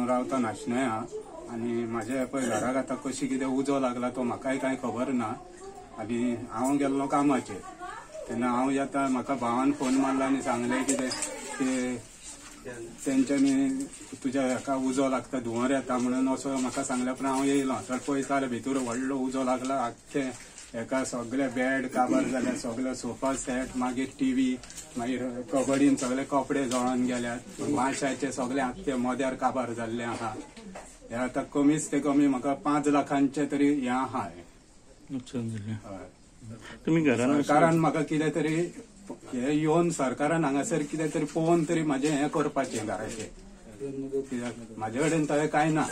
हांव रावता नाशण्या आनी म्हाज्या पळय घराक आतां कशी कितें उजो लागला तो म्हाकाय कांय खबर ना. आनी हांव गेल्लो कामाचेर तेन्ना हांव येता म्हाका भावान फोन मारला आनी सांगलें कितें की तेंच्यांनी तुज्या हेका उजो लागता धुंवर येता म्हणून असो म्हाका सांगल्या पण हांव येयलो तर पळयता जाल्यार भितर व्हडलो उजो लागला. आख्खे हेका सगळे बेड काबार जाल्या, सगळे सोफा सेट, मागीर टीव्ही, मागीर कबडीन सगळे कपडे जळोन गेल्यात, माशाचे सगळे आख्खे मोद्यार काबार जाल्ले आहा. हे आतां कमीच ते कमी म्हाका 5 लाखांचे तरी हें आहा. तुमी घरान सरकारान म्हाका कितें तरी हे येवन सरकारान हांगासर कितें तरी पळोवन तरी म्हाजें हें करपाचें घराचें. कित्याक म्हाजे कडेन तशें कांय ना,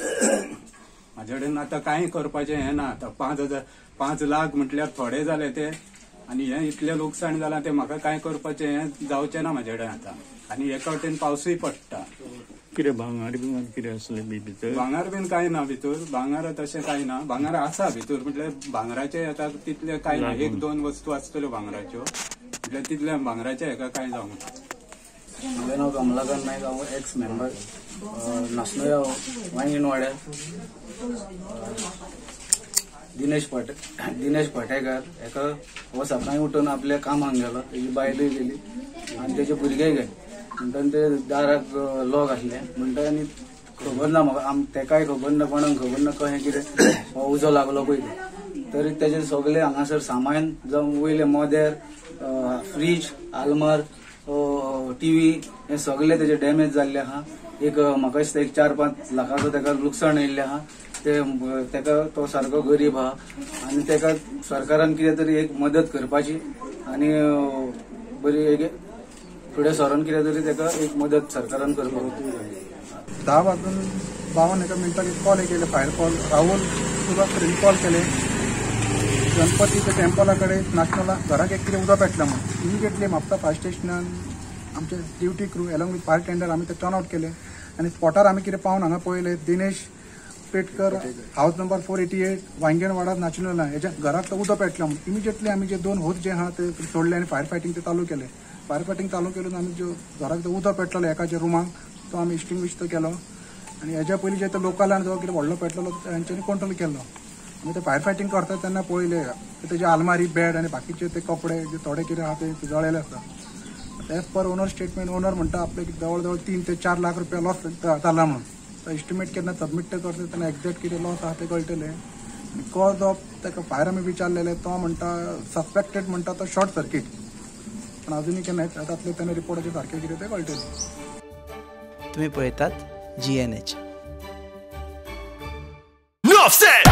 म्हाजे कडेन आतां कांय करपाचें हें ना. आतां 5 लाख म्हटल्यार थोडे जाले ते आनी हें इतलें लुकसाण जालां तें म्हाका कांय करपाचें हें जावचें ना म्हाजे कडेन आतां. आनी एका वटेन पावसूय पडटा. कितें भांगर बिंगर कितें आसलें बी भितर? भांगर बीन कांय ना भितर, भांगर तशें कांय ना. भांगर आसा भितर म्हटल्यार भांगराचें आतां तितलें कांय ना, 1-2 वस्तू आसतल्यो भांगराच्यो, म्हटल्यार तितलें भांगराचें हेका कांय जावंक ना. म्हजें नांव कमलाकांत नायक, हांव एक्स मेंबर नाशण्या वांयगीण वाड्यार. दिनेश पटेकार हेका हो सकाळीं उठून आपल्या कामाक गेलो, तेजी बायलूय गेली आनी तेजे भुरगेय गेले. म्हणटन ते दाराक लॉक आसलें म्हणटा आनी खबर ना म्हाका, तेकाय खबर ना, कोणाक खबर ना कशें कितें हो उजो लागलो पळय ते. तरी तेजे सगळे हांगासर सामान जावं वयले मोदेर, फ्रीज, आलमार, टीव्ही हे सगळे तेजे डॅमेज जाल्ले आहा. एक म्हाका दिसता एक 4-5 लाखाचो तेका लुकसाण येयल्लें आहा. ते तेका तो सारको गरीब आहा आनी तेका सरकारान कितें तरी एक मदत करपाची आनी बरी एक फुडें सरून कितें तरी तेका एक मदत सरकारान करपाक. 10:52 एक कॉल केले, फायर कॉल. राहुल तुका कॉल केले गणपतीच्या टेम्पला कडेन नाशण्याला घराक एक कितें उदक पेटला म्हणून. इमिडिएटली म्हापसा फायर स्टेशनान आमचे duty crew along with fire tender आमी ते टर्न आवट केले आनी स्पॉटार आमी कितें पावन हांगा पळयलें दिनेश पेटकर हावस नंबर 488 वांयगणवाडा नाचनोला हेच्या घराक तो उदक पेटला म्हणून. इमिडिएटली आमी जे 2 होज जे आहा ते सोडले आनी फायर फायटींग ते चालू केले. फायर फायटींग चालू केलो आमी जो घराक तो उदक पेटलेलो एकाच्या रुमाक तो आमी एक्सटिंग्विश तो केलो आनी हेज्या पयलीं जे तो लोकलान जो कितें व्हडलो पेटलेलो तेंच्यांनी कंट्रोल केल्लो. आमी ते फायर फायटींग करता तेन्ना पळयले तेजे आलमारी, बेड आनी बाकीचे ते कपडे जे थोडे कितें आहा ते जळ्ळेले आसा. As per owner statement, owner म्हणटा आपले जवळ जवळ 3 ते 4 लाख रुपया लॉस जाला म्हणून. तो एस्टिमेट केन्ना सबमीट करता तेन्ना एक्झॅक्ट कितें लॉस आहा ते कळटलें. आनी कॉज ऑफ ताका फायर आमी विचारलेले तो म्हणटा सस्पेक्टेड म्हणटा तो शॉर्ट सर्कीट, पण अजूनही केन्ना तातले तेन्ना रिपोर्टाचे सारकें कितें तें कळटलें. तुमी पळयतात GNH. Nuff said!